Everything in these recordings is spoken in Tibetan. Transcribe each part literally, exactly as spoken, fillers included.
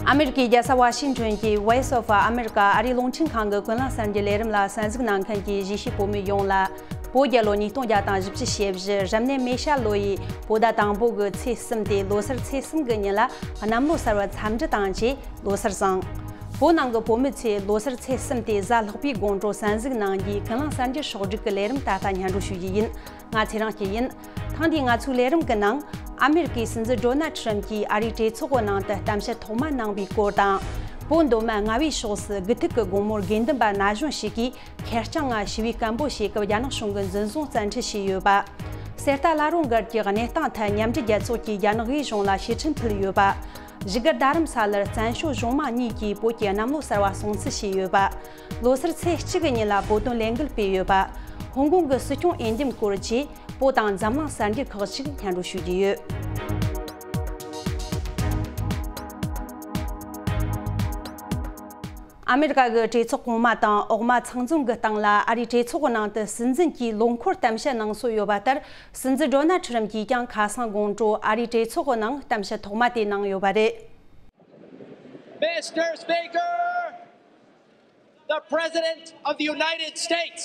ཨ་མེ་རི་ཀའི་རྒྱལ་ས་ཝ་ཤིང་ཊོན་གྱི་Voice of America ཨ་རིའི་རླུང་འཕྲིན་ཁང་གི་ཀུན་གླེང་གསར་འགྱུར་ལས་རིམ་ལ་གསན་གཟིགས་གནང་མཁན་གྱི་གཞིས་བྱེས་བོད་མི་ཡོངས་ལ། བོད་རྒྱལ་ལོ་ཉིས་སྟོང་བརྒྱ་དང་བཞི་བཅུ་ཞེ་བཞི་རབ་གནས་མེ་ཤ་ལོ་ཡི་བོད་ཟླ་དང་པོ་གི་ཚེས་གསུམ་སྟེ་ལོ་སར་ཚེས་གསུམ་གྱི་ཉིན་ལ་གནམ་ལོ་གསར་བ་འཚམས་འདྲི་དང་བཅས་ལོ་སར་བཟང་། བོད་ནང་གི་བོད་མི་ཚོས་ལོ་སར་ཚེས་གསུམ་སྟེ་གཟའ་ལྷག་པའི་དགོང་དྲོ་གསན་གཟིགས་གནང་རྒྱུའི་ཀུན་གླེང་གསར་འགྱུར་ཕྱོགས་བསྒྲིགས་ཀྱི་ལས་རིམ་ད་ལྟ་སྙན་སྒྲོན་ཞུ་རྒྱུ་ཡིན། ང་ཚེ་རིང་སྐྱིད་ཡིན། ཐེངས་འདིའི་ང་ཚོའི་ལས་རིམ་གྱི་ནང་། ཨ་མེ་རི་ཀའི་སྲིད་འཛིན་ཌོ་ནལ་ཁྲི་རམ་གྱིས་ཨ་རིའི་གྲོས་ཚོགས་ཀྱི་ནང་དུ་གཏམ་བཤད་ཐོག་མ་གནང་བའི་སྐོར་དང་། བོད་མདོ་སྨད་རྔ་བའི་ཕྱོགས་སུ་དགུ་ཐིག་གི་དགོང་མོར་དགེ་འདུན་པ་ན་གཞོན་ཞིག་གིས་ཁེར་རྐྱང་ངང་ཞི་བའི་སྐད་འབོད་བྱེད་སྐབས་རྒྱ་ནག་གཞུང་གིས་འཛིན་བཟུང་བཙན་ཁྲིད་བྱས་ཡོད་པ། གསེར་རྟ་བླ་རུང་སྒར་གྱི་གནས་སྟངས་ཐད་མཉམ་འབྲེལ་རྒྱལ་ཚོགས་ཀྱིས་རྒྱ་ནག་དབུས་གཞུང་ལ་ཕྱིར་འཕྲིན་ཕུལ་ཡོད་པ། བཞུགས་སྒར་རྡ་རམ་ས་ལར་བཙན་བྱོལ་གཞུང་མང་གཉིས་ཀྱིས་བོད་ཀྱི་གནམ་ལོ་གསར་བ་སྲུང་བརྩི་བྱས་ཡོད་པ། ལོ་སར་ཚེས་གཅིག་གི་ཉིན་ལ་བོད་དོན་ལས་འགུལ་སྤེལ་ཡོད་པ། ཧོང་ཀོང་གི་སྲིད་སྐྱོང་འོས་འདེམས་སྐོར་བཅས་བོད་དང་འཛམ་གླིང་གསར་འགྱུར་ཁག་ཅིག་སྙན་སྒྲོན་ཞུ་རྒྱུ་ཡོད། ཨ་མེ་རི་ཀ་གི་གྲོས་ཚོགས་གོང་མ་དང་འོག་མ་ཚང་འཛོམས་ཀྱི་སྟེང་ལ་ཨ་རིའི་གྲོས་ཚོགས་ནང་དུ་སྲིད་འཛིན་གྱི་ལོ་འཁོར་གཏམ་བཤད་གནང་སྲོལ་ཡོད་པ་ལྟར། སྲིད་འཛིན་ཌོ་ནལ་ཁྲི་རམ་གྱིས་ཀྱང་ཁ་སང་དགོང་དྲོ་ཨ་རིའི་གྲོས་ཚོགས་ནང་གཏམ་བཤད་ཐོག་མ་དེ་གནང་ཡོད་པ་རེད། Mister Speaker, the President of the United States.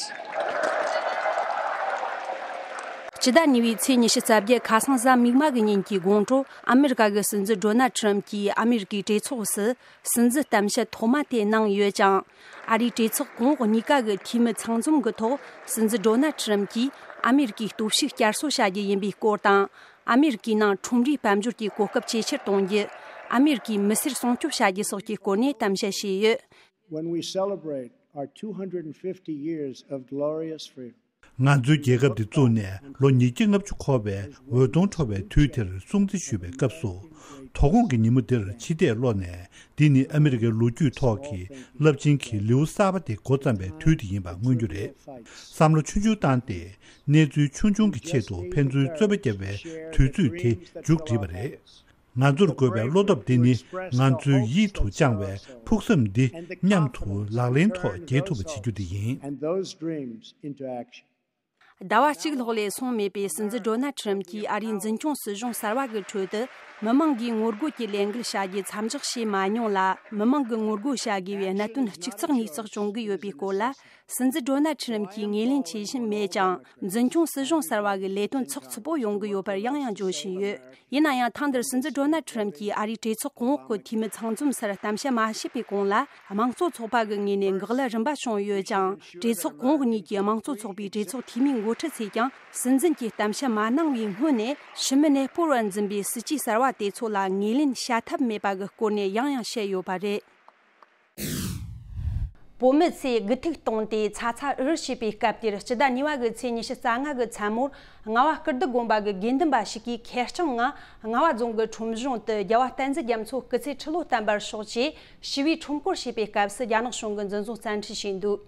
སྤྱི་ཟླ་གཉིས་པའི་ཚེས་ཉི་ཤུ་རྩ་བརྒྱད་ཁ་སང་གཟའ་མིག་དམར་གྱི་ཉིན་གྱི་དགོང་དྲོ། ཨ་མེ་རི་ཀ་གི་སྲིད་འཛིན་ཌོ་ནལ་ཁྲི་རམ་གྱིས་ཨ་མེ་རི་ཀའི་གྲོས་ཚོགས་སུ་སྲིད་འཛིན་གཏམ་བཤད་ཐོག་མ་དེ་གནང་ཡོད་ཅིང་། ཨ་རིའི་གྲོས་ཚོགས་གོང་འོག་གཉིས་ཀ་གི་འཐུས་མི་ཚང་འཛོམས་ཀྱི་ཐོག་སྲིད་འཛིན་ཌོ་ནལ་ཁྲི་རམ་གྱིས་ཨ་མེ་རི་ཀའི་སྟོབས་ཤུགས་བསྐྱར་གསོ་བྱ་རྒྱུ་ཡིན་པའི་སྐོར་དང་། ཨ་མེ་རི་ཀའི་ནང་ཁྲོམ་རའི་དཔལ་འབྱོར་གྱི་གོ་སྐབས་ཇེ་ཆེར་གཏོང་རྒྱུ། ཨ་མེ་རི་ཀའི་མི་སེར་སྲུང་སྐྱོབ་བྱ་རྒྱུ་སོགས་ཀྱི་སྐོར་ནས་གཏམ་བཤད་བྱས་ཡོད། When we celebrate our two hundred fifty years of glorious freedom, ང་ཚོའི་རྒྱལ་ཁབ་འདི་བཙུགས་ནས་ལོ་ཉིས་བརྒྱ་ལྔ་བཅུ་འཁོར་བའི་འོད་སྟོང་འཕྲོ་བའི་དུས་དེར་སྲུང་བརྩི་ཞུ་བའི་སྐབས་སུ། དོ་དགོང་གི་ཉིན་མོ་འདིར་ཕྱི་བལྟས་བློ་ནས། འདི་ནི་ཨ་མེ་རི་ཀའི་ལོ་རྒྱུས་ཐོག་གི་རླབས་ཆེན་གྱི་ལེའུ་གསར་པ་དེ་འགོ་བརྩམས་པའི་དུས་དེ་ཡིན་པ་མངོན་རྒྱུ་རེད། བསམ་བློ་ཆུང་ཆུང་བཏང་སྟེ། གནས་ཚུལ་ཆུང་ཆུང་གི་ཆེད་དུ་ཕན་ཚུན་རྩོད་པ་བརྒྱབ་པའི་དུས་ཚོད་དེ་མཇུག་བསྒྲིལ་བ་རེད། ང་ཚོར་དགོས་པའི་བློ་སྟོབས་དེ་ནི་ང་ཚོའི་ཡིད་དུ་བཅངས་པའི་ཕུགས་བསམ་འདི་མཉམ་དུ་ལག་ལེན་ཐོག་འཁྱོལ་ཐུབ་པ་བྱེད་རྒྱུ་དེ་ཡིན། And those dreams into action. ཟླ་བ་གཅིག་ལྷག་ལས་སོང་མེད་པའི་སྲིད་འཛིན་ཌོ་ནལ་ཁྲི་རམ་གྱིས་ཨ་རིའི་འཛིན་སྐྱོང་སྲིད་གཞུང་གསར་བ་གི་ཁྲོད་དུ་མི་མང་གིས་ངོ་རྒོལ་གྱི་ལས་འགུལ་བྱ་རྒྱུ་མཚམས་འཇོག་བྱས་མ་མྱོང་ལ། མི་མང་གིས་ངོ་རྒོལ་བྱ་དགོས་པའི་གནད་དོན་གཅིག་ཚེགས་གཉིས་ཚེགས་བྱུང་གི་ཡོད་པའི་སྐོར་ལ། སྲིད་འཛིན་ཌོ་ནལ་ཁྲི་རམ་གྱིས་ངོས་ལེན་བྱེད་བཞིན་མེད་ཀྱང་། འཛིན་སྐྱོང་སྲིད་གཞུང་གསར་བ་གི་ལས་དོན་ཚགས་ཚུད་པོ་ཡོང་གི་ཡོད་པར་ཡང་ཡང་བརྗོད་བཞིན་ཡོད། ཡིན་ན་ཡང་། ཐེངས་འདིར་སྲིད་འཛིན་ཌོ་ནལ་ཁྲི་རམ་གྱིས་ཨ་རིའི་གྲོས་ཚོགས་གོང་འོག་གི་འཐུས་མི་ཚང་འཛོམས་སར་གཏམ་བཤད་མ་བྱས་པའི་གོང་ལ། དམངས་གཙོ་ཚོགས་པ་གི་ངོས་ནས་འགག་ལན་རིམ་པ་བྱུང་ཡོད་ཀྱང་། གྲོས་ཚོགས་གོང་འོག་གཉིས་ཀྱི་དམངས་གཙོ་ཚོགས་པའི་གྲོས་ཚོགས་འཐུས་མིའི་འགོ་ཁྲིད་ཚོས་ཀྱང་། སྲིད་འཛིན་གྱིས་གཏམ་བཤད་མ་གནང་བའི་སྔོན་ནས། ཕྱི་མི་ནས་སྤོར་བར་འཛིན་པའི་སྲིད་ཇུས་གསར་བ་དེ་ཚོ་ལ་ངོས་ལེན་བྱ་ཐབས་མེད་པ་གི་སྐོར་ནས་ཡང་ཡང་བཤད་ཡོད་པ་རེད། བོད་མི་ཚོས་དགུ་ཐུག་བཏང་སྟེ་ཚ་ཚ་འུར་འུར་བྱས་པའི་སྐབས་དེར། སྤྱི་ཟླ་གཉིས་པ་གི་ཚེས་ཉི་ཤུ་རྩ་ལྔ་གི་མཚན་མོར་རྔ་བ་སྐུ་འདུ་དགོན་པ་གི་དགེ་འདུན་པ་ཞིག་གིས་ཁེར་རྐྱང་ངང་རྔ་བ་རྫོང་གི་ཁྲོམ་གཞུང་དུ་རྒྱལ་བ་བསྟན་འཛིན་རྒྱ་མཚོ་སྐུ་ཚེ་ཁྲི་ལོ་བརྟན་པར་ཤོག་ཅེས་ཞི་བའི་ཁྲོམ་སྐོར་བྱས་པའི་སྐབས་སུ། རྒྱ་ནག་གཞུང་གིས་འཛིན་བཟུང་བཙན་ཁྲིད་བྱས་འདུག་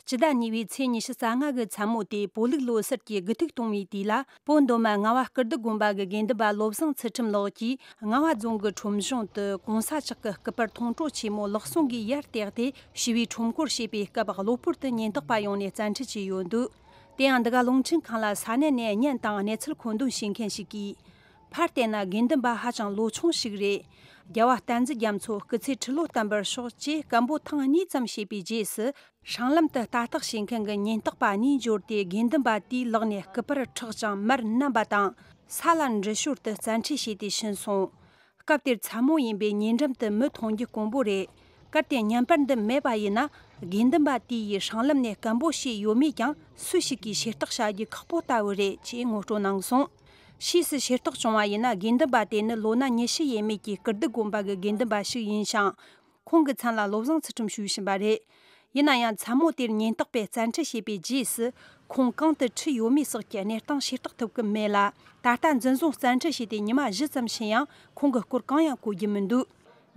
སྤྱི་ཟླ་གཉིས་པའི་ཚེས་ཉི་ཤུ་རྩ་ལྔ་གི་མཚན་མོ་དེ་བོད་ལུགས་ལོ་གསར་གྱི་དགུ་ཐུག་གཏོང་བའི་དུས་ལ། བོད་མདོ་སྨད་རྔ་བ་སྐུ་འདུ་དགོན་པ་གི་དགེ་འདུན་པ་བློ་བཟང་ཚུལ་ཁྲིམས་ལགས་ཀྱིས་རྔ་བ་རྫོང་གི་ཁྲོམ་གཞུང་དུ་གོང་ས་མཆོག་གི་སྐུ་པར་མཐོང་གྲོལ་ཆེན་མོ་ལག་ཟུང་གིས་ཡར་བཏེགས་ཏེ་ཞི་བའི་ཁྲོམ་སྐོར་བྱས་པའི་སྐབས། གློ་བུར་དུ་ཉེན་རྟོག་པ་ཡོང་ནས་བཙན་ཁྲིད་བྱས་ཡོད་འདུག་དེ་ཡང་། འདི་ག་རླུང་འཕྲིན་ཁང་ལ་ས་གནས་ནས་བརྙན་དང་གནས་ཚུལ་མཁོ་འདོན་བྱེད་མཁན་ཞིག་གིས། ཕར་བལྟས་ན་དགེ་འདུན་པ་ཧ་ཅང་ལོ་ཆུང་ཞིག་རེད། རྒྱལ་བ་བསྟན་འཛིན་རྒྱ་མཚོ་སྐུ་ཚེ་ཁྲི་ལོ་བརྟན་པར་ཤོག་ཅེས་སྐད་འབོད་ཐེངས་གཉིས་ཙམ་བྱས་པའི་རྗེས་སུ། སྲང་ལམ་དུ་ལྟ་རྟོག་བྱེད་མཁན་གྱི་ཉེན་རྟོག་པ་གཉིས་འབྱོར་ཏེ། དགེ་འདུན་པ་དེའི་ལག་ནས་སྐུ་པར་འཕྲོག་ཅིང་མར་མནན་པ་དང་། ས་ལ་འདྲིལ་ཞོར་དུ་བཙན་ཁྲིད་བྱས་ཏེ་ཕྱིན་སོང་། སྐབས་དེར་ཚ་མོ་ཡིན་པའི་ཉེ་འགྲམ་དུ་མི་མཐོང་རྒྱུ་དཀོན་པོ་རེད། གལ་ཏེ་བརྙན་པར་འདི་མེད་པ་ཡིན་ན། དགེ་འདུན་པ་དེ་ཡིས་སྲང་ལམ་ནས་སྐད་འབོད་བྱས་ཡོད་མེད་ཀྱང་སུ་ཞིག་གིས་ཤེས་རྟོགས་བྱ་རྒྱུ་ཁག་པོ་ལྟ་བུ་རེད་ཅེས་ངོ་སྤྲོད་གནང་སོང་། ཕྱིས་སུ་ཤེས་རྟོགས་བྱུང་བ་ཡིན་ན། དགེ་འདུན་པ་དེ་ནི་ལོ་ན་ཉི་ཤུ་ཡས་མས་ཀྱི་སྐུ་འདུ་དགོན་པ་གི་དགེ་འདུན་པ་ཞིག་ཡིན་ཞིང་། ཁོང་གི་མཚན་ལ་བློ་བཟང་ཚུལ་ཁྲིམས་ཞུ་བཞིན་པ་རེད། ཡིན་ན་ཡང་། ཚ་མོ་དེར་ཉེན་རྟོག་པས་བཙན་ཁྲིད་བྱས་པའི་རྗེས་སུ། ཁོང་གང་དུ་ཁྲིད་ཡོད་མེད་སོགས་ཀྱི་གནས་སྟངས་ཤེས་རྟོགས་ཐུབ་ཀྱི་མེད་ལ། ད་ལྟ་འཛིན་བཟུང་བཙན་ཁྲིད་བྱས་ཏེ་ཉི་མ་བཞི་ཙམ་ཕྱིན་ཡང་། ཁོང་གི་སྐོར་གང་ཡང་གོ་རྒྱུ་མི་འདུག་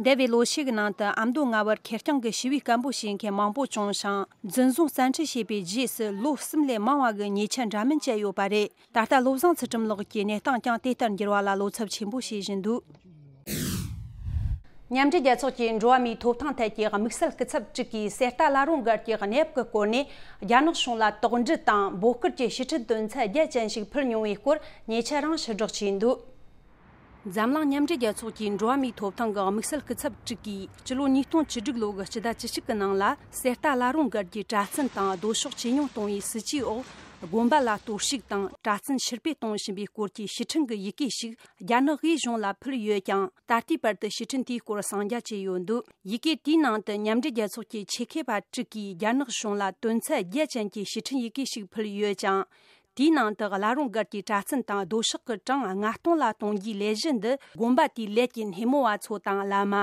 འདས་པའི་ལོ་ཤས་ཀྱི་ནང་དུ་ཨ་མདོ་རྔ་བར་ཁེར་རྐྱང་གི་ཞི་བའི་སྐད་འབོད་བྱེད་མཁན་མང་པོ་བྱུང་ཞིང་། འཛིན་བཟུང་བཙན་ཁྲིད་བྱས་པའི་རྗེས་སུ་ལོ་གསུམ་ལས་མང་བ་གི་ཉེས་ཆད་འདྲ་མིན་བཅད་ཡོད་པ་རེད། ད་ལྟ་བློ་བཟང་ཚུལ་ཁྲིམས་ལགས་ཀྱི་གནས་སྟངས་ཀྱང་དེ་ལྟར་འགྱུར་བ་ལ་བློ་འཚབ་ཆེན་པོ་བྱེད་བཞིན་འདུག་མཉམ་འབྲེལ་རྒྱལ་ཚོགས་ཀྱི་འགྲོ་བ་མིའི་ཐོབ་ཐང་ཐད་ཀྱི་དམིགས་བསལ་སྐུ་ཚབ་དྲུག་གིས་གསེར་རྟ་བླ་རུང་སྒར་གྱི་གནས་བབ་ཀྱི་སྐོར་ནས་རྒྱ་ནག་གཞུང་ལ་དོགས་འདྲི་དང་འབོད་སྐུལ་གྱི་ཕྱི་དྲིལ་དོན་ཚན་བརྒྱད་ཅན་ཞིག་ཕུལ་མྱོང་བའི་སྐོར་ཉེ་ཆར་རང་ཕྱིར་བསྒྲགས་བྱས་འདུག་འཛམ་གླིང་མཉམ་འབྲེལ་རྒྱལ་ཚོགས་ཀྱི་འགྲོ་བ་མིའི་ཐོབ་ཐང་གི་དམིགས་བསལ་སྐུ་ཚབ་དྲུག་གིས་སྤྱི་ལོ་ཉིས་སྟོང་བཅུ་དྲུག་ལོ་གི་སྤྱི་ཟླ་བཅུ་གཅིག་གི་ནང་ལ། གསེར་རྟ་བླ་རུང་སྒར་གྱི་གྲྭ་བཙུན་དང་སྡོད་ཤག་ཇེ་ཉུང་གཏོང་བའི་སྲིད་ཇུས་འོག་དགོན་པ་ལ་གཏོར་བཤིག་དང་གྲྭ་བཙུན་ཕྱིར་སྤེལ་གཏོང་བཞིན་པའི་སྐོར་གྱི་ཕྱིར་འཕྲིན་གྱི་ཡི་གེ་ཞིག་རྒྱ་ནག་དབུས་གཞུང་ལ་ཕུལ་ཡོད་ཀྱང་། ད་ལྟའི་བར་དུ་ཕྱིར་འཕྲིན་དེའི་སྐོར་གསང་རྒྱ་བྱས་ཡོད་འདུག་ཡི་གེ་དེའི་ནང་དུ་མཉམ་འབྲེལ་རྒྱལ་ཚོགས་ཀྱི་ཆེད་མཁས་པ་དྲུག་གིས་རྒྱ་ནག་གཞུང་ལ་དོན་ཚན་བརྒྱད་ཅན་གྱི་ཕྱིར་འཕྲིན་ཡི་གེ་ཞིག་ཕུལ་ཡོད་ཅིང་། དེའི་ནང་དུ་བླ་རུང་སྒར་གྱི་གྲྭ་བཙུན་དང་སྡོད་ཤག་གི་གྲངས་ལྔ་སྟོང་ལ་གཏོང་རྒྱུའི་ལས་གཞི་འདི་དགོན་པ་དེའི་ལས་ཀྱི་སྣེ་མོ་བ་ཚོ་དང་བླ་མ།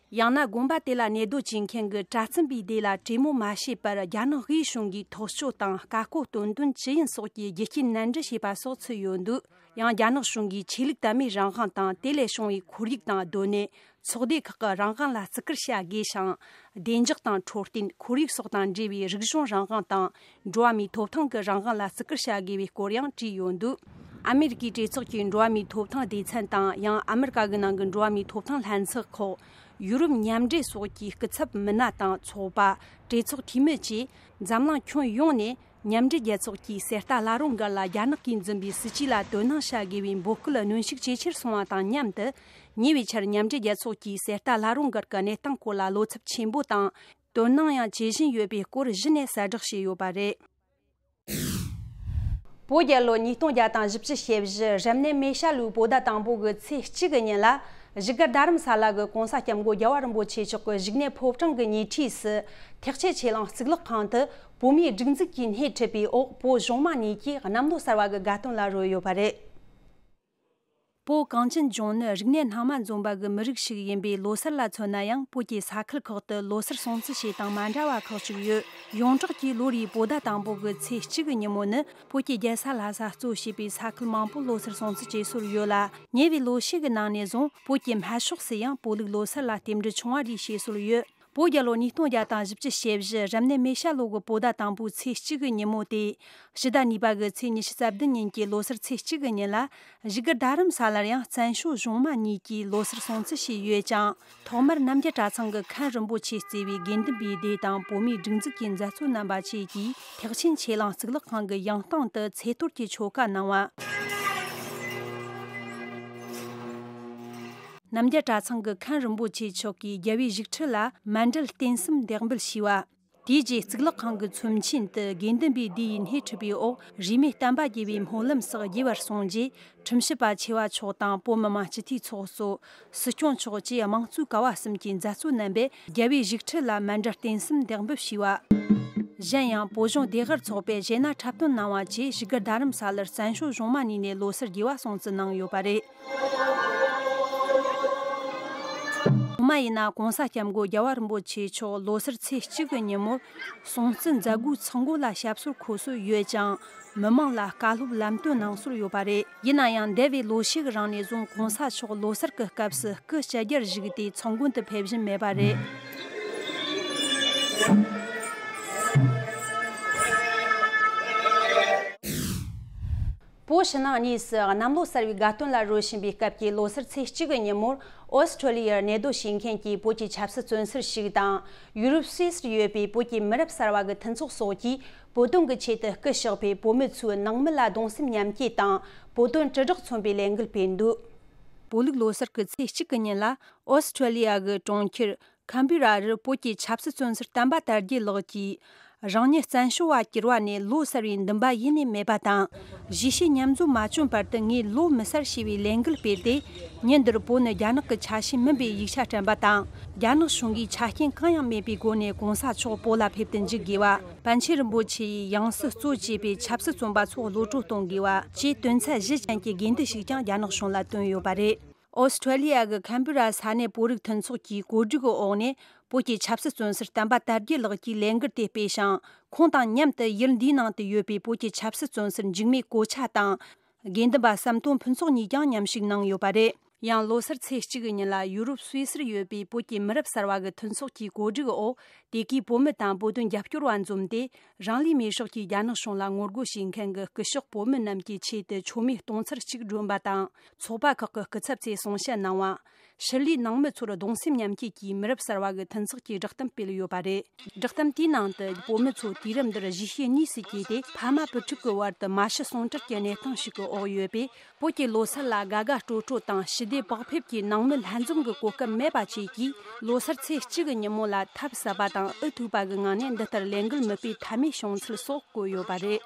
ཡང་ན་དགོན་པ་དེ་ལ་གནས་སྡོད་བྱེད་མཁན་གྱི་གྲྭ་བཙུན་པའི་སྡེ་ལ་གྲོས་མོལ་མ་བྱས་པར། རྒྱ་ནག་དབུས་གཞུང་གིས་ཐག་གཅོད་དང་བཀའ་བཀོད་སྟོན་དོན་ཅི་ཡིན་སོགས་ཀྱི་རྒྱུ་རྐྱེན་ནན་འདྲི་བྱས་པ་སོགས་ཚུད་ཡོད་འདུག་ཡང་རྒྱ་ནག་གཞུང་གིས་ཆོས་ལུགས་དད་མོས་རང་དབང་དང་། དེ་ལས་བྱུང་བའི་ཁོར་ཡུག་དང་སྡོད་གནས། ཚོགས་སྡེ་ཁག་གི་རང་དབང་ལ་བརྩི་བཀུར་བྱ་དགོས་ཤིང་། བདེ་འཇགས་དང་འཕྲོད་བསྟེན། ཁོར་ཡུག་སོགས་དང་འབྲེལ་བའི་རིག་གཞུང་རང་དབང་དང་། འགྲོ་བ་མིའི་ཐོབ་ཐང་གི་རང་དབང་ལ་བརྩི་བཀུར་བྱ་དགོས་པའི་སྐོར་ཡང་བྲིས་ཡོད་འདུག་ཨ་མེ་རི་ཀའི་གྲོས་ཚོགས་ཀྱི་འགྲོ་བ་མིའི་ཐོབ་ཐང་སྡེ་ཚན་དང་། ཡང་ཨ་མེ་རི་ཀ་གི་ནང་གི་འགྲོ་བ་མིའི་ཐོབ་ཐང་ལྷན་ཚོགས་ཁག་ཡུ་རོབ་མཉམ་འབྲེལ་སོགས་ཀྱི་སྐུ་ཚབ་མི་སྣ་དང་། ཚོགས་པ། གྲོས་ཚོགས་འཐུས་མི་བཅས་འཛམ་གླིང་ཁྱོན་ཡོངས་ནས། མཉམ་འབྲེལ་རྒྱལ་ཚོགས་ཀྱིས་གསེར་རྟ་བླ་རུང་སྒར་ལ་རྒྱ་ནག་གིས་འཛིན་པའི་སྲིད་ཇུས་ལ་དོ་སྣང་བྱ་དགོས་པའི་འབོད་སྐུལ་གནོན་ཤུགས་ཇེ་ཆེར་སོང་བ་དང་མཉམ་དུ། ཉེ་བའི་ཆར་མཉམ་འབྲེལ་རྒྱལ་ཚོགས་ཀྱིས་གསེར་རྟ་བླ་རུང་སྒར་གྱི་གནས་སྟངས་སྐོར་ལ་བློ་འཚབ་ཆེན་པོ་དང་། དོ་སྣང་ཡང་བྱེད་བཞིན་ཡོད་པའི་སྐོར་གཞི་ནས་གསལ་བསྒྲགས་བྱས་ཡོད་པ་རེད། བོད་རྒྱལ་ལོ་ཉིས་སྟོང་བརྒྱ་དང་བཞི་བཅུ་ཞེ་བཞི། རབ་གནས་མེ་ཤ་ལོའི་བོད་ཟླ་དང་པོ་གི་ཚེས་གཅིག་གི་ཉིན་ལ། བཞུགས་སྒར་རྡ་རམ་ས་ལ་གི་༸གོང་ས་༸སྐྱབས་མགོན་རྒྱལ་བ་རིན་པོ་ཆེ་མཆོག་གི་བཞུགས་གནས་ཕོ་བྲང་གི་ཉེ་འཁྲིས་སུ། ཐེག་ཆེན་ཆོས་གླིང་གཙུག་ལག་ཁང་དུ། བོད་མིའི་སྒྲིག་འཛུགས་ཀྱིས་སྣེ་ཁྲིད་པའི་འོག་བོད་གཞུང་མང་གཉིས་ཀྱིས་གནམ་ལོ་གསར་བ་གི་དགའ་སྟོན་ལ་རོལ་ཡོད་པ་རེད། བོད་གངས་ཅན་ལྗོངས་ནི་རིག་གནས་སྣ་མང་འཛོམས་པ་གི་མི་རིགས་ཤིག་ཡིན་པས། ལོ་སར་ལ་མཚོན་ན་ཡང་བོད་ཀྱི་ས་ཁུལ་ཁག་ཏུ་ལོ་སར་སྲུང་བརྩི་བྱེད་སྟངས་མ་འདྲ་བ་ཁག་ཅིག་ཡོད། ཡོངས་གྲགས་ཀྱི་ལོ་རེའི་བོད་ཟླ་དང་པོ་གི་ཚེས་གཅིག་གི་ཉིན་མོ་ནི། བོད་ཀྱི་རྒྱལ་ས་ལྷ་ས་གཙོ་བྱས་པའི་ས་ཁུལ་མང་པོར་ལོ་སར་སྲུང་བརྩི་བྱེད་སྲོལ་ཡོད་ལ། ཉེ་བའི་ལོ་ཤས་ཀྱི་ནང་ནས་བཟུང་བོད་ཀྱི་སྨད་ཕྱོགས་སུ་ཡང་བོད་ལུགས་ལོ་སར་ལ་རྟེན་འབྲེལ་ཆུང་བ་རེ་བྱེད་སྲོལ་ཡོད། བོད་རྒྱལ་ལོ་ཉིས་སྟོང་བརྒྱ་དང་བཞི་བཅུ་ཞེ་བཞི། རབ་གནས་མེ་ཤ་ལོ་གི་བོད་ཟླ་དང་པོའི་ཚེས་གཅིག་གི་ཉིན་མོ་སྟེ། ཕྱི་ཟླ་གཉིས་པ་གི་ཚེས་ཉི་ཤུ་རྩ་བདུན་ཉིན་གྱི་ལོ་སར་ཚེས་གཅིག་གི་ཉིན་ལ། བཞུགས་སྒར་རྡ་རམ་ས་ལར་ཡང་བཙན་བྱོལ་གཞུང་མང་གཉིས་ཀྱིས་ལོ་སར་སྲུང་བརྩི་བྱས་ཡོད་ཅིང་། ཐོག་མར་རྣམ་རྒྱལ་གྲྭ་ཚང་གི་མཁན་རིན་པོ་ཆེས་གཙོས་པའི་དགེ་འདུན་པའི་སྡེ་དང་བོད་མིའི་སྒྲིག་འཛུགས་ཀྱི་མཛད་གཙོ་རྣམ་པ་བཅས་ཀྱིས་ཐེག་ཆེན་ཆོས་གླིང་གཙུག་ལག་ཁང་གི་ཡང་སྟེང་དུ་ཚེས་གཏོར་གྱི་ཆོ་ག་གནང་བ། རྣམ་རྒྱལ་གྲྭ་ཚང་གི་མཁན་རིན་པོ་ཆེ་མཆོག་གིས་རྒྱལ་བའི་བཞུགས་ཁྲི་ལ་མཎྜལ་རྟེན་གསུམ་འདེགས་འབུལ་ཞུས་པ། དེའི་རྗེས་གཙུག་ལག་ཁང་གི་ཚོམས་ཆེན་དུ་དགེ་འདུན་པའི་སྡེ་ཡིས་སྣེ་ཁྲིད་པའི་འོག་རིས་མེད་བསྟན་པ་རྒྱས་པའི་སྨོན་ལམ་སོགས་རྒྱས་པར་གསུངས་རྗེས། ཁྲིམས་ཞིབ་པ་ཆེ་བ་མཆོག་དང་བོད་མི་མང་སྤྱི་འཐུས་ཚོགས་གཙོ། སྲིད་སྐྱོང་མཆོག་བཅས་དམངས་གཙོའི་ཀ་བ་གསུམ་གྱི་མཛད་གཙོ་རྣམ་པས་རྒྱལ་བའི་བཞུགས་ཁྲི་ལ་མཎྜལ་རྟེན་གསུམ་འདེགས་འབུལ་ཞུས་པ། གཞན་ཡང་བོད་གཞུང་བདེ་སྒར་ཚོགས་པས་གཞས་སྣ་འཁྲབ་སྟོན་གནང་བ་བཅས་བཞུགས་སྒར་རྡ་རམ་ས་ལར་བཙན་བྱོལ་གཞུང་མང་གཉིས་ནས་ལོ་སར་རྒྱས་པ་སྲུང་བརྩི་གནང་ཡོད་པ་རེད། སྔོན་མ་ཡིན་ན་༸གོང་ས་༸སྐྱབས་མགོན་རྒྱལ་བ་རིན་པོ་ཆེ་མཆོག་ལོ་སར་ཚེས་གཅིག་གི་ཉིན་མོར་སྲུང་བརྩི་མཛད་སྒོའི་ཚོགས་མགོ་ལ་ཞབས་སོར་འཁོད་སྲོལ་ཡོད་ཅིང་། མི་མང་ལ་བཀའ་སློབ་ལམ་སྟོན་གནང་སྲོལ་ཡོད་པ་རེད། ཡིན་ན་ཡང་འདས་པའི་ལོ་ཤས་ཀྱི་རིང་ནས་བཟུང་༸གོང་ས་མཆོག་ལོ་སར་གྱི་སྐབས་སུ་སྐུ་ཕྱི་རྒྱལ་བཞུགས་ཏེ་ཚོགས་མགོན་དུ་ཕེབས་བཞིན་མེད་པ་རེད། བོད་ཕྱི་ནང་གཉིས་སུ་གནམ་ལོ་གསར་བའི་དགའ་སྟོན་ལ་རོལ་བཞིན་པའི་སྐབས་ཀྱི་ལོ་སར་ཚེས་གཅིག་གི་ཉིན་མོར། ཨོ་སི་ཁྲུ་ལི་ཡར་གནས་སྡོད་བྱེད་མཁན་གྱི་བོད་ཀྱི་ཆབ་སྲིད་བཙོན་ཟུར་ཞིག་དང་། ཡུ་རོབ་སུད་སིར་ཡོད་པའི་བོད་ཀྱི་མི་རབས་གསར་བ་གི་མཐུན་ཚོགས་སོགས་ཀྱིས། བོད་དོན་གྱི་ཆེད་དུ་སྐུ་གཤེགས་པའི་བོད་མི་ཚོའི་ནང་མི་ལ་གདུང་སེམས་མཉམ་སྐྱེད་དང་། བོད་དོན་དྲིལ་བསྒྲགས་མཚོན་པའི་ལས་འགུལ་སྤེལ་འདུག་བོད་ལུགས་ལོ་སར་གྱི་ཚེས་གཅིག་གི་ཉིན་ལ། ཨོ་སི་ཁྲུ་ལི་ཡ་གི་གྲོང་ཁྱེར། ཁན་བྷི་ར་རུ་བོད་ཀྱི་ཆབ་སྲིད་བཙོན་ཟུར་དམ་པ་དར་རྒྱས་ལགས་ཀྱིས། རང་ཉིད་བཙན་བྱོལ་བ་གྱུར་བ་ནས་ལོ་གསར་བའི་འདུན་པ་ཡེ་ནས་མེད་པ་དང་། གཞིས་བྱེས་མཉམ་འཛོམས་མ་བྱུང་བར་དུ་ངས་ལོ་མི་གསར་ཞེས་པའི་ལས་འགུལ་སྤེལ་ཏེ། ཉིན་འདིར་བོད་ནི་རྒྱ་ནག་གི་ཆ་ཤས་མིན་པའི་ཡིག་ཆ་དྲན་པ་དང་། རྒྱ་ནག་གཞུང་གིས་ཆ་རྐྱེན་གང་ཡང་མེད་པའི་སྒོ་ནས་གོང་ས་མཆོག་བོད་ལ་ཕེབས་ཏུ་འཇུག་དགོས་པ། པཎ་ཆེན་རིན་པོ་ཆེ་ཡིས་ཡང་སྲིད་གཙོ་བྱས་པའི་ཆབ་སྲིད་བཙོན་པ་ཚོ་གློད་བཀྲོལ་གཏོང་དགོས་པ་བཅས་དོན་ཚན་བཞི་ཅན་གྱི་དགོས་འདུན་ཞིག་ཀྱང་རྒྱ་ནག་གཞུང་ལ་བཏོན་ཡོད་པ་རེད། ཨོ་སི་ཁྲུ་ལི་ཡ་གི་ཁན་བྷི་ར་ས་གནས་བོད་རིགས་མཐུན་ཚོགས་ཀྱི་གོ་སྒྲིག་གི་འོག་ནས། བོད་ཀྱི་ཆབ་སྲིད་བཙོན་ཟུར་དམ་པ་དར་རྒྱས་ལགས་ཀྱིས་ལས་འགུལ་དེ་སྤེལ་ཞིང་། ཁོང་དང་མཉམ་དུ་ཡུལ་འདིའི་ནང་དུ་ཡོད་པའི་བོད་ཀྱི་ཆབ་སྲིད་བཙོན་ཟུར་འཇིགས་མེད་གོ་ཆ་དང་། དགེ་འདུན་པ་བསམ་དོན་ཕུན་ཚོགས་གཉིས་ཀྱང་མཉམ་ཞུགས་གནང་ཡོད་པ་རེད། ཡང་ལོ་སར་ཚེས་གཅིག་གི་ཉིན་ལ་ཡུ་རོབ་སུད་སིར་ཡོད་པའི་བོད་ཀྱི་མི་རབས་གསར་བ་གི་མཐུན་ཚོགས་ཀྱི་གོ་སྒྲིག་འོག་དེ་གའི་བོད་མི་དང་བོད་དོན་རྒྱབ་སྐྱོར་བ་འཛོམས་ཏེ། རང་ལུས་མེར་སྲེག་གིས་རྒྱ་ནག་གཞུང་ལ་ངོ་རྒོལ་བྱེད་མཁན་གྱི་སྐུ་ཞབས་བོད་མི་རྣམས་ཀྱི་ཆེད་དུ་མཆོད་མེ་གཏོང་ཚར་གཅིག་བསྒྲོན་པ་དང་། ཚོགས་པ་ཁག་གི་སྐུ་ཚབ་ཚོས་གསུང་བཤད་གནང་བ། ཕྱི་ལུས་ནང་མི་ཚོར་གདུང་སེམས་མཉམ་སྐྱེད་ཀྱིས་མི་རབས་གསར་བ་གི་མཐུན་ཚོགས་ཀྱིས་བསྒྲགས་གཏམ་སྤེལ་ཡོད་པ་རེད། བསྒྲགས་གཏམ་དེའི་ནང་དུ། བོད་མི་ཚོ་དུས་རབས་འདིར་གཞིས་བྱེས་གཉིས་སུ་གྱེས་ཏེ། ཕ་མ་བུ་ཕྲུག་གི་བར་དུ་མ་ཤི་ཟུང་འབྲེལ་གྱི་གནས་སྟངས་ཤིག་གི་འོག་ཡོད་པས། བོད་ཀྱི་ལོ་སར་ལ་དགའ་དགའ་སྤྲོ་སྤྲོ་དང་ཞི་ སྡེ་བག་ཕེབས་ཀྱིས་ནང་མི་ལྷན་འཛོམས་ཀྱི་གོ་སྐབས་མེད་པ་བཅས་ཀྱིས། ལོ་སར་ཚེས་གཅིག་གི་ཉིན་མོ་ལ་ཐབས་ཟབ་པ་དང་ཨུ་ཐུག་པ་གི་ངང་ནས་འདི་ལྟར་ལས་འགུལ་མིད་པའི་མཐའ་མའི་བྱུང་ཚུལ་སོགས་བཀོད་ཡོད་པ་རེད།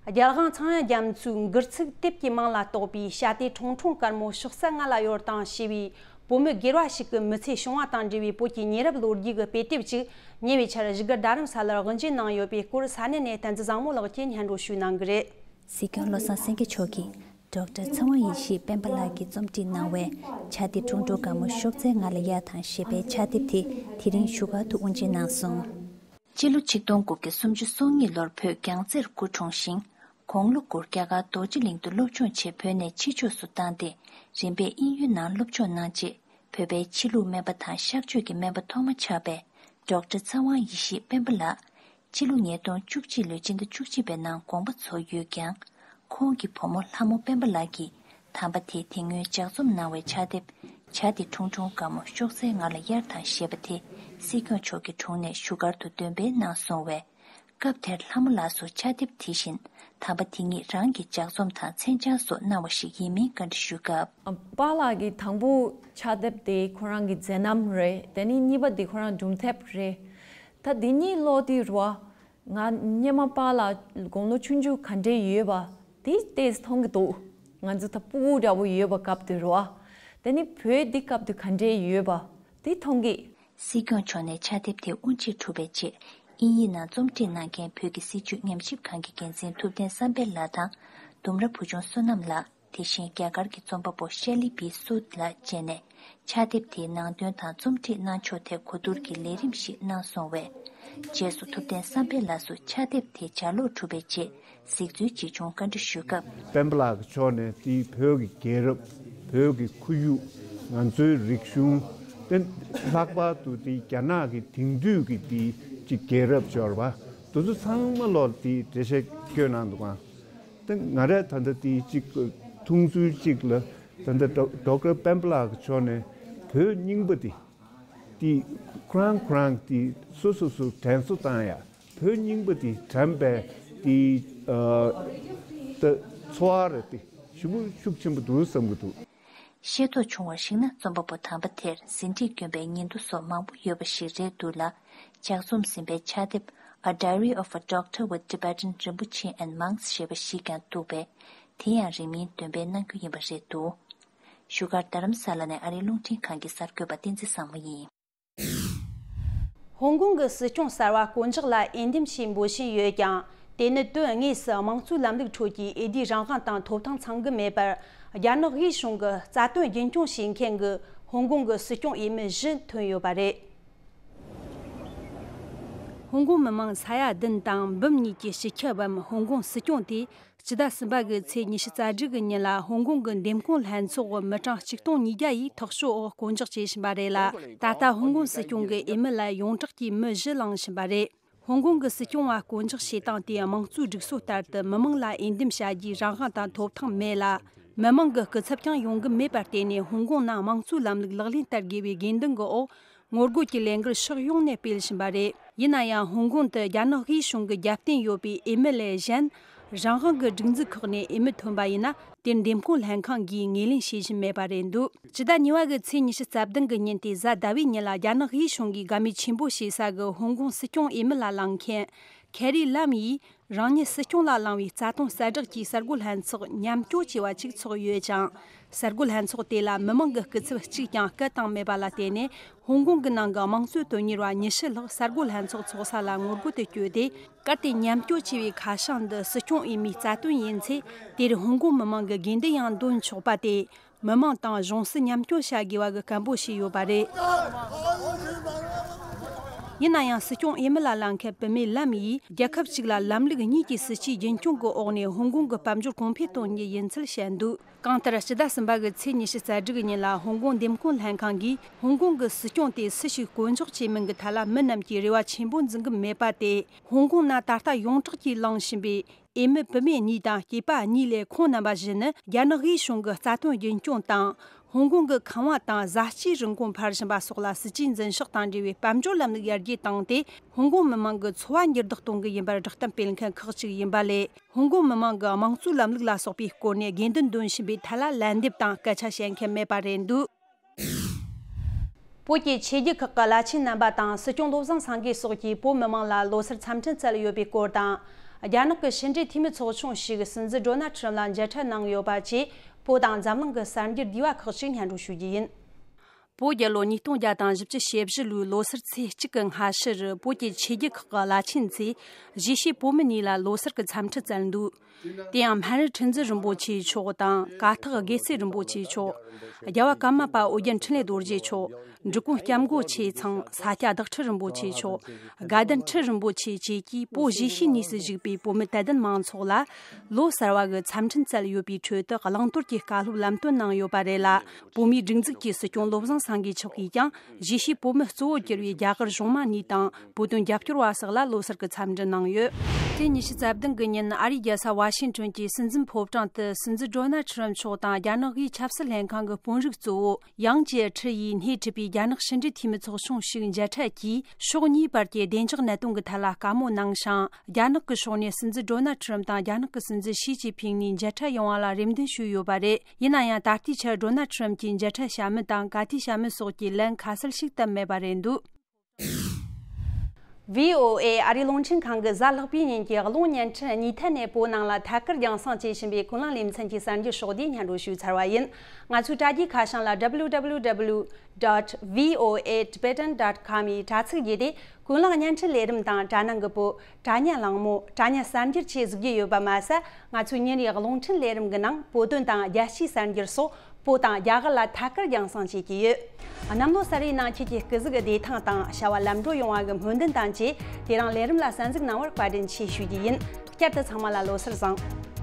རྒྱལ་དབང་ཚངས་དབྱངས་རྒྱ་མཚོའི་མགུར་ཚིག་དེབ་ཀྱི་མིང་ལ་གཏོགས་པའི་བྱ་དེ་ཁྲུང་ཁྲུང་དཀར་མོ་ཕྱོགས་གསལ་ང་ལ་ཡོད་དང་ཞེས་པའི་བོད་མི་སྒེར་བ་ཞིག་གི་མི་ཚེ་བྱུང་བ་དང་འབྲེལ་བའི་བོད་ཀྱི་ཉེ་རབས་ལོ་རྒྱུས་ཀྱི་དཔེ་དེབ་ཅིག་ཉེ་བའི་ཆར་བཞུགས་སྒར་རྡ་རམ་ས་ལར་དབུ་འབྱེད་གནང་ཡོད་པའི་སྐོར་ས་གནས་ནས་བསྟན་འཛིན་བཟང་མོ་ལགས་ཀྱིས་སྙན་སྒྲོན་ཞུས་གནང་གི་རེད། སྲིད་སྐྱོང་བློ་བཟང་སེང་གེ་མཆོག་གིས་ཌོག་ཊར་ཚངས་དབྱངས་ཡེ་ཤེས་སྤེན་པ་ལགས་ཀྱིས་རྩོམ་སྒྲིག་གནང་བའི་བྱ་དེ་ཁྲུང་ཁྲུང་དཀར་མོ་ཕྱོགས་གསལ་ང་ལ་ཡོད་དང་ཞེས་པའི་བྱ་དེབ་དེ་དེ་རིང་བཞུགས་སྒར་དུ་དབུ་འབྱེད་གནང་སོང་། སྤྱི་ལོ་ཆིག་སྟོང་དགུ་བརྒྱ་སུམ་ཅུ་སོ་གཉིས་ལོར་བོད་རྒྱལ་རྩེར་སྐུ་འཁྲུངས་ཤིང་། དགུང་ལོ་དགུར་རྒྱ་གར་རྡོ་རྗེ་གླིང་དུ་སློབ་སྦྱོང་ཆེད་བོད་ནས་ཕྱི་ཕྱོགས་སུ་བཏང་སྟེ། རིམ་པས་དབྱིན་ཡུལ་ནང་སློབ་སྦྱོང་གནང་རྗེས། བོད་པའི་ཕྱི་ལུགས་སྨན་པ་དང་གཤག་བཅོས་ཀྱི་སྨན་པ་ཐོག་མ་ཆགས་པའི་ཌོག་ཊར་ཚངས་དབྱངས་ཡེ་ཤེས་སྤེན་པ་ལགས། ཕྱི་ལོ་ཉིས་སྟོང་བཅུ་གཅིག་ལོའི་སྤྱི་ཟླ་བཅུ་གཅིག་པའི་ནང་དགོངས་པ་རྫོགས་ཡོད་ཀྱང་། ཁོང་གི་བུ་མོ་ལྷ་མོ་སྤེན་པ་ལགས་ཀྱིས་དམ་པ་དེས་དེ་སྔོན་ལྗགས་རྩོམ་གནང་བའི་ཕྱག་དེབ། བྱ་དེ་ཁྲུང་ཁྲུང་དཀར་མོ་ཕྱོགས་གསལ་ང་ལ་ཡོད་དང་ཞེས་པ་དེ་སྲིད་སྐྱོང་མཆོག་གི་དྲུང་ནས་བཞུགས་སྒར་དུ་འདོན་སྤེལ་གནང་སོང་བས། སྐབས་དེར་ལྷ་མོ་ལགས་སུ་ཕྱག་དེབ་དེ་བཞིན་དམ་པ་དེ་ཉིད་རང་གིས་ལྗགས་རྩོམ་དང་མཚན་བྱང་སོགས་གནང་བ་ཞིག་ཡིན་མིན་བཀའ་འདྲི་ཞུས་སྐབས། པཱ་ལགས་ཀྱིས་དང་པོ་ཕྱག་དེབ་དེ་ཁོ་རང་གི་མཛད་རྣམ་རེད། དེ་ནས་གཉིས་པ་དེ་ཁོ་རང་སྒྲུང་དེབ་རེད། ད་དེ་གཉིས་ཀློག་དུས་རེད་བ། ང་སྔོན་མ་པཱ་ལགས་དགུང་ལོ་ཆུང་ཆུང་ག་འདྲས་ཡོད་པ་དེ་ཏོག་ཙམ་མཐོང་གི་འདུག་ང་ཚོ་ད་སྤུ་གུ་འདྲ་བོ་ཡོད་པ་སྐབས་དེ་རེད་བ། དེ་ནས་བོད་འདི་སྐབས་དེ་ག་འདྲས་ཡོད་པ་དེ་མཐོང་གི། སྲིད་སྐྱོང་མཆོག་ནས་ཕྱག་དེབ་དེ་དབུ་འབྱེད་གྲུབ་པའི་རྗེས། དབྱིན་ཡིག་ནང་རྩོམ་སྒྲིག་གནང་མཁན་བོད་ཀྱི་སྲིད་བྱུས་ཉམས་ཞིབ་ཁང་གི་འགན་འཛིན་ཐུབ་བསྟན་བསམ་འཕེལ་ལགས་དང་། ལྡུམ་ར་བུ་ཆུང་བསོད་ནམས་ལགས། དེ་བཞིན་རྒྱ་གར་གྱི་རྩོམ་པ་པོ་ཤེ་ལི་བི་སུད་ལ་བཅས་ནས་ཕྱག་དེབ་དེའི་ནང་དོན་དང་རྩོམ་སྒྲིག་གནང་ཕྱོགས་ཐད་གོ་བསྡུར་གྱི་ལས་རིམ་ཞིག་གནང་སོང་བས། རྗེས་སུ་ཐུབ་བསྟན་བསམ་འཕེལ་ལགས་སུ་ཕྱག་དེབ་དེ་ལྗགས་ཀློག་གྲུབ་པའི་རྗེས་གཟིགས་ཚུལ་ཇི་བྱུང་བཀའ་འདྲི་ཞུས་སྐབས། སྤེན་པ་ལགས་ཀྱི་ཕྱོགས་ནས་དེའི་བོད་ཀྱི་རྒྱལ་རབས། བོད་ཀྱི་ཁོར་ཡུག་ང་ཚོའི་རིག་གཞུང་། དེ་ལྷག་པར་དུ་དེ་རྒྱ་ནག་གི་དེང་དུས་ཀྱི་དེའི་ཅིག་རྒྱལ་རབས་སྦྱོར་བ་དེ་ཚོ་ཚང་མ་ལོར་དེའི་འགྲེལ་བཤད་བཀོད་གནང་འདུག་ག་ད་ང་རས་ད་ལྟ་དེའི་གཅིག་མཐོང་ཚུལ་གཅིག་ལ། ད་ལྟ་ཌོག་ཌོག་ཊར་སྤེན་པ་ལགས་ཀྱི་ཕྱོགས་ནས་བོད་རྙིང་པ་དེ་དེ་ཁོ་རང་ཁོ་རང་དེ་སོ་སོ་སོ་དྲན་གསོ་བཏང་ཡ། བོད་རྙིང་པ་དེ་དྲན་པའི་དེ་ཨ་ད་ཚོར་བ་རེད། དེ་ཞེ་པོ་ཤུགས་ཆེན་པོ་འདུག་བསམ་གྱི་འདུག་ཤེས་རྟོགས་བྱུང་བར་གཞིགས་ན། རྩོམ་པ་པོ་དམ་པ་དེར་ཟིན་བྲིས་བསྐྱོན་པའི་ཉིན་ཐོ་སོགས་མང་པོ་ཡོད་པ་ཞིག་རེད་འདུག་ལ། ལྗགས་རྩོམ་ཟིན་པའི་ཕྱག་དེབ། A Diary of a Doctor with Tibetan Rinpoche and Monks ཞེས་པ་ཞིག་ཀྱང་འདུག་པས། དེ་ཡང་རིང་མིན་འདོན་སྤེལ་གནང་རྒྱུ་ཡིན་པ་རེད་འདུག་བཞུགས་སྒར་རྡ་རམ་ས་ལ་ནས་ཨ་རིའི་རླུང་འཕྲིན་ཁང་གི་གསར་འགོད་པ་བསྟན་འཛིན་བཟང་མོ་ཡིན། ཧོང་ཀོང་གི་སྲིད་སྐྱོང་གསར་བ་བསྐོ་འཇོག་ལ་འོས་འདེམས་ཞེས་འབོད་བཞིན་ཡོད་ཀྱང་། དེ་ནི་དོན་དངོས་སུ་དམངས་གཙོའི་ལམ་ལུགས་ཁྲོད་ཀྱི་འོས་བསྡུའི་རང་དབང་དང་ཐོབ་ཐང་ཚང་གི་མེད་པར། རྒྱ་ནག་དབུས་གཞུང་གི་རྩ་དོན་རྒྱུན་སྐྱོང་བྱེད་མཁན་གྱི་ཧོང་ཀོང་གི་སྲིད་སྐྱོང་འོས་མི་བཞི་ཐོན་ཡོད་པ་རེད། ཧོང་ཀོང་མི་མང་ས་ཡ་བདུན་དང་འབུམ་གཉིས་ཀྱི་སྤྱི་ཁྱབ་བམ་ཧོང་ཀོང་སྲིད་སྐྱོང་དེ། སྤྱི་ཟླ་གསུམ་པ་གི་ཚེས་ཉི་ཤུ་རྩ་དྲུག་གི་ཉིན་ལ་ཧོང་ཀོང་གི་འདེམས་ཁོངས་ལྷན་ཚོགས་མི་གྲངས་ཆིག་སྟོང་ཉིས་བརྒྱ་ཡིས་ཐག་གཅོད་འོག་བསྐོ་འཇོག་བྱེད་བཞིན་པ་རེད་ལ། ད་ལྟ་ཧོང་ཀོང་སྲིད་སྐྱོང་གི་འོས་མི་ལ་ཡོངས་གྲགས་ཀྱི་མི་བཞི་ལངས་བཞིན་པ་རེད། ཧོང་ཀོང་གི་སྲིད་སྐྱོང་བ་བསྐོ་འཇོག་བྱེད་སྟངས་དེ་དམངས་གཙོའི་སྒྲིག་སྲོལ་ལྟར་དུ་མི་མང་ལ་འོས་འདེམས་བྱ་རྒྱུའི་རང་དབང་དང་ཐོབ་ཐང་མེད་ལ། མི་མང་གི་སྐུ་ཚབ་ཀྱང་ཡོང་གི་མེད་པར་བརྟེན་ནས། ཧོང་ཀོང་ནང་དམངས་གཙོའི་ལམ་ལུགས་ལག་ལེན་བསྟར་དགོས་པའི་དགོས་འདུན་གྱི་འོག་ངོ་རྒོལ་གྱི་ལས་འགུལ་ཕྱོགས་ཡོངས་ནས་སྤེལ་བཞིན་པ་རེད། ཡིན་ན་ཡང་། ཧོང་ཀོང་དུ་རྒྱ་ནག་དབུས་གཞུང་གི་རྒྱབ་རྟེན་ཡོད་པའི་འོས་མི་ལས་གཞན། རང་དབང་གི་སྒྲིག་འཛུགས་ཁག་ནས་འོས་མི་ཐོན་པ་ཡིན་ན། དེར་འདེམས་ཁོངས་ལྷན་ཁང་གིས་ངོས་ལེན་བྱེད་བཞིན་མེད་པ་རེད་འདུག་སྤྱི་ཟླ་གཉིས་པ་གི་ཚེས་ཉི་ཤུ་རྩ་བདུན་གི་ཉིན་ཏེ་གཟའ་ཟླ་བའི་ཉིན་ལ། རྒྱ་ནག་དབུས་གཞུང་གིས་དགའ་མོས་ཆེན་པོ་བྱེད་ས་གི་ཧོང་ཀོང་སྲིད་སྐྱོང་འོས་མི་ལ་ལངས་མཁན་ཁེ་རི་ལམ་ཡིས། རང་ཉིད་སྲིད་སྐྱོང་ལ་ལངས་པའི་རྩ་དོན་གསལ་བསྒྲགས་ཀྱི་གསར་འགོད་ལྷན་ཚོགས་མཉམ་སྐྱོང་བྱས་པ་ཅིག་ཚོགས་ཡོད་ཅིང་། གསར་འགོད་ལྷན་ཚོགས་དེ་ལ་མི་མང་གི་སྐུ་ཚབ་གཅིག་ཀྱང་སྐད་བཏང་མེད་པ་ལ་བརྟེན་ནས། ཧོང་ཀོང་གི་ནང་གི་དམངས་གཙོའི་དོན་གཉེར་བ་ཉི་ཤུ་ལྷག་གསར་འགོད་ལྷན་ཚོགས་ཚོགས་ས་ལ་ངོ་རྒོལ་དུ་བསྐྱོད་དེ། གལ་ཏེ་མཉམ་སྐྱོང་བྱས་པའི་ཁ་བྱང་འདི་སྲིད་སྐྱོང་འོས་མིའི་རྩ་དོན་ཡིན་ཚེ། དེར་ཧོང་ཀོང་མི་མང་གི་དགོས་འདུན་ཡང་འདོན་ཆོག་པ་སྟེ། མི་མང་དང་གཞུང་སྲིད་མཉམ་སྐྱོང་བྱ་དགོས་པ་གི་སྐད་འབོད་བྱས་ཡོད་པ་རེད། ཡིན་ན་ཡང་། སྲིད་སྐྱོང་འོས་མི་ལ་ལངས་མཁན་བུད་མེད་ལམ་ཡིས། རྒྱལ་ཁབ་གཅིག་ལ་ལམ་ལུགས་གཉིས་ཀྱི་སྲིད་ཇུས་རྒྱུན་སྐྱོང་གི་འོག་ནས་ཧོང་ཀོང་གི་དཔལ་འབྱོར་གོང་འཕེལ་གཏོང་རྒྱུ་ཡིན་ཚུལ་བཤད་འདུག་གང་ལྟར། སྤྱི་ཟླ་གསུམ་པ་གི་ཚེས་ཉི་ཤུ་རྩ་དྲུག་གི་ཉིན་ལ། ཧོང་ཀོང་འདེམས་ཁོངས་ལྷན་ཁང་གིས། ཧོང་ཀོང་གི་སྲིད་སྐྱོང་དེ་སུ་ཞིག་བསྐོ་འཇོག་བྱེད་མིན་གྱི་ཐད་ལ། མི་རྣམས་ཀྱིས་རེ་བ་ཆེན་པོ་འཛིན་གྱི་མེད་པ་སྟེ། ཧོང་ཀོང་ནང་ད་ལྟ་ཡོངས་གྲགས་ཀྱིས་ལངས་བཞིན་པའི། འོས་མི་བུད་མེད་གཉིས་དང་སྐྱེས་པ་གཉིས་ལས་ཁོང་རྣམ་པ་བཞི་ནི་རྒྱ་ནག་དབུས་གཞུང་གི་རྩ་དོན་རྒྱུན་སྐྱོང་དང་། ཧོང་ཀོང་གི་ཁང་བ་དང་བཟའ་སྐྱེལ་རིན་གོང་འཕར་བཞིན་པ་སོགས་ལ་སྲིད་ཇུས་འཛིན་ཕྱོགས་དང་འབྲེལ་བའི་དཔལ་འབྱོར་ལམ་ལུགས་ཡར་རྒྱས་བཏང་སྟེ། ཧོང་ཀོང་མི་མང་གི་འཚོ་བ་འགྱུར་ལྡོག་གཏོང་གི་ཡིན་པར་བསྒྲགས་གཏམ་སྤེལ་མཁན་ཁག་ཅིག་ཡིན་པ་ལས། ཧོང་ཀོང་མི་མང་གི་དམངས་གཙོའི་ལམ་ལུགས་ལ་སོགས་པའི་སྐོར་ནས་དགོས་འདུན་འདོན་བཞིན་པའི་ཐད་ལ་ལན་འདེབས་དང་སྐད་ཆ་བཤད་མཁན་མེད་པ་རེད་འདུག་བོད་ཀྱི་ཆོས་བརྒྱུད་ཁག་གི་བླ་ཆེན་རྣམ་པ་དང་སྲིད་སྐྱོང་བློ་བཟང་སེང་གེ་སོགས་ཀྱིས་བོད་མི་མང་ལ་ལོ་སར་འཚམས་འཕྲིན་བསྩལ་ཡོད་པའི་སྐོར་དང་། རྒྱ་ནག་གི་ཕྱི་འབྲེལ་འཐུས་མི་ཚོགས་ཆུང་ཞིག་སྲིད་འཛིན་ཌོ་ནལ་ཁྲིམ་ལ་མཇལ་འཕྲད་གནང་ཡོད་པ་བཅས། བོད་དང་འཛམ་གླིང་གི་གསར་འགྱུར་བསྡུས་པ་ཁག་ཅིག་སྙན་སྒྲོན་ཞུ་རྒྱུ་ཡིན། བོད་རྒྱལ་ལོ་ཉིས་སྟོང་བརྒྱ་དང་བཞི་བཅུ་ཞེ་བཞི་ལོའི་ལོ་སར་ཚེས་གཅིག་གི་སྔ་ཕྱི་རུ། བོད་ཀྱི་ཆོས་བརྒྱུད་ཁག་གི་བླ་ཆེན་ཚོས་གཞིས་བྱེས་བོད་མི་གཉིས་ལ་ལོ་སར་གྱི་འཚམས་འཕྲིན་བསྩལ་འདུག་དེ་ཡང་། སྨན་རི་ཁྲི་འཛིན་རིན་པོ་ཆེ་མཆོག་དང་། ཀ་ཐག་དགེ་ཚེ་རིན་པོ་ཆེ་མཆོག་རྒྱལ་བ་ཀརྨ་པ་ཨོ་རྒྱན་འཕྲིན་ལས་རྡོ་རྗེ་མཆོག་འབྲི་གུང་སྐྱབས་མགོན་ཆོས་ཚང་། ས་སྐྱ་བདག་ཁྲི་རིན་པོ་ཆེ་མཆོག་དགའ་ལྡན་ཁྲི་རིན་པོ་ཆེ་བཅས་ཀྱིས་བོད་གཞིས་བྱེས་གཉིས་སུ་བཞུགས་པའི་བོད་མི་དད་ལྡན་མང་ཚོགས་ལ་ལོ་གསར་བ་གི་འཚམས་འཕྲིན་བསྩལ་ཡོད་པའི་ཁྲོད་དུ། བླང་དོར་གྱི་བཀའ་སློབ་ལམ་སྟོན་གནང་ཡོད་པ་རེད་ལ། བོད་མིའི་སྒྲིག་འཛུགས་ཀྱི་སྲིད་སྐྱོང་བློ་བཟང་སེང་གེ་མཆོག་གིས་ཀྱང་། གཞིས་བྱེས་བོད་མི་གཙོ་བོར་གྱུར་པའི་རྒྱ་གར་གཞུང་མང་གཉིས་དང་། བོད་དོན་རྒྱབ་སྐྱོར་བ་སོགས་ལ་ལོ་གསར་གྱི་འཚམས་འདྲི་གནང་ཡོད། སྤྱི་ཉི་ཤུ་རྩ་བདུན་གི་ཉིན། ཨ་རིའི་རྒྱལ་ས་ཝ་ཤིང་ཊོན་གྱི་སྲིད་འཛིན་ཕོ་བྲང་དུ། སྲིད་འཛིན་ཌོ་ནལ་ཁྲི་རམ་མཆོག་དང་རྒྱ་ནག་གིས་ཆབ་སྲིད་ལྷན་ཁང་གི་དཔོན་རིགས་གཙོ་བོ་ཡང་ཅེ་ཁྲི་ཡིས་སྣེ་ཁྲིད་པའི་རྒྱ་ནག་ཕྱི་འབྲེལ་འཐུས་མི་ཚོགས་ཆུང་ཞིག་མཇལ་འཕྲད་ཀྱིས། ཕྱོགས་གཉིས་བར་གྱི་བདེ་འཇགས་གནད་དོན་གྱི་ཐད་ལ་བཀའ་མོལ་གནང་ཞིང་། རྒྱ་ནག་གི་ཕྱོགས་ནས་སྲིད་འཛིན་ཌོ་ནལ་ཁྲི་རམ་དང་རྒྱ་ནག་གི་སྲིད་འཛིན་ཞི་ཅིན་ཕིང་གཉིས་མཇལ་འཕྲད་ཡོང་བ་ལ་རེ་འདུན་ཞུས་ཡོད་པ་རེད། ཡིན་ན་ཡང་། ད་ལྟའི་ཆར་ཌོ་ནལ་ཁྲི་རམ་གྱིས་མཇལ་འཕྲད་བྱ་མིན་དང་ག་དུས་བྱ་མིན་སོགས་ཀྱི་ལན་ཁ་གསལ་ཞིག་བཏབ་མེད་པ་རེད་འདུག་བྷི་ཨོ་ཨེ་ཨ་རིའི་རླུང་འཕྲིན་ཁང་གི་གཟའ་ལྷག་པའི་ཉིན་གྱི་རླུང་བརྙན་འཕྲིན་གཉིས་ཐད་ནས་བོད་ནང་ལ་ཐད་ཀར་རྒྱང་སྲིང་བྱེད་བཞིན་པའི་ཀུན་གླེང་ལེ་ཚན་གྱི་གསར་འགྱུར་ཕྱོགས་བསྡུས་སྙན་སྒྲོན་ཞུས་ཚར་བ་ཡིན། ང་ཚོའི་དྲ་རྒྱའི་ཁ་བྱང་ལ་W W W dot V O A Tibetan dot com ཡི་དྲ་ཚིགས་བརྒྱུད་དེ། ཀུན་གླེང་བརྙན་འཕྲིན་ལས་རིམ་དང་། དྲ་སྣང་གི་བོད། དྲ་བརྙན་གླེང་མོལ། དྲ་བརྙན་གསར་འགྱུར་བཅས་གཟིགས་རྒྱུ་ཡོད་པ་མ་ཟད། ང་ཚོའི་ཉིན་རེའི་རླུང་འཕྲིན་ལས་རིམ་གྱི་ནང་བོད་དོན་དང་རྒྱལ་སྤྱིའི་གསར་འགྱུར་སོགས་བོད་དང་རྒྱ་གར་ལ་ཐད་ཀར་རྒྱང་སྲིང་བྱེད་ཀྱི་ཡོད། གནམ་ལོ་གསར་བའི་ནང་ཁྱེད་ཀྱི་སྐུ་གཟུགས་བདེ་ཐང་དང་བྱ་བ་ལམ་འགྲོ་ཡོང་བ་གི་སྨོན་འདུན་དང་བཅས། དེ་རིང་ལས་རིམ་ལ་གསན་གཟིགས་གནང་བར་བཀའ་དྲིན་ཆེ་ཞུ་རྒྱུ་ཡིན། བསྐྱར་དུ་ཚང་མ་ལ་ལོ་གསར་བཟང་།